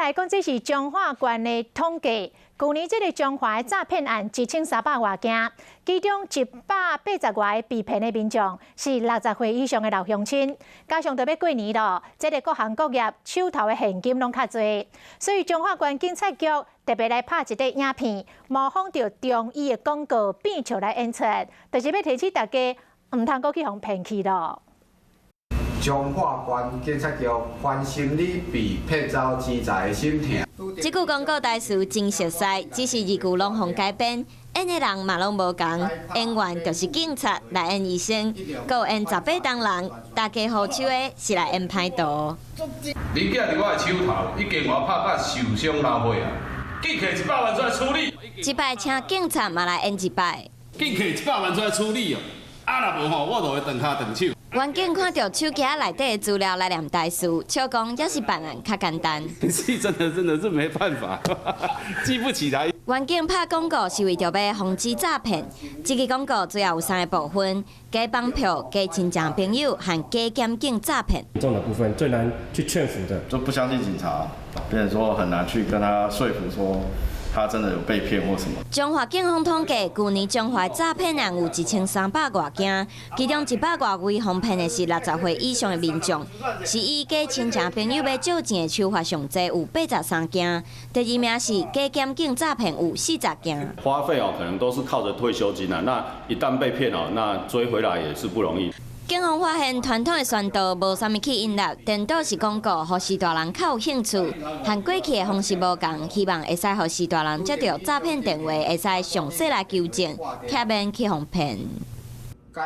來講，這是彰化縣的統計。舊年這个彰化的詐騙案1300外件，其中180外个被騙的民眾是60歲以上的老鄉親。加上就欲過年囉，這个各行各業手頭的現金攏較濟，所以彰化縣警察局特別來拍一塊影片，模仿著中醫的廣告變笑來演出，就是欲提醒大家毋通閣去予騙去囉。彰化縣警察局關心你被騙走錢財的心痛。這句廣告台詞真熟似，只是字句攏予改編，演的人嘛攏無仝，演員就是警察來演醫生，閣有演18冬人，大家護手的是來演歹徒。你囝佇我的手頭已經予我拍甲受傷流血啊！緊提100萬出來處理。這擺請警察嘛來演一擺。緊提100萬出來處理哦！啊，若無吼，我就會斷跤斷手。員警看著手機內底的資料來念台詞，笑講猶是辦案較簡單。是真的，真的是沒辦法，記不起來。員警拍廣告是為著欲防止詐騙。這个廣告主要有三个部分：假綁票、假親情朋友和假檢警詐騙。重的部分最難去勸服的，就不相信警察，變成說很難去跟他說服說他真的有被騙或什麼。彰化警方統計，舊年彰化詐騙案有1300外件，其中100外位予騙的是60歲以上的民眾，是以假親情朋友欲借錢的手法上濟，有83件。第二名是假檢警詐騙，有40件。花費哦，可能都是靠着退休金啊，那一旦被騙哦，那追回來也是不容易。警方發現傳統的宣導無啥物吸引力，顛倒是廣告，予序大人較有興趣。和過去的方式無仝，希望會使予序大人接著詐騙電話，會使詳細來求證，避免去予騙。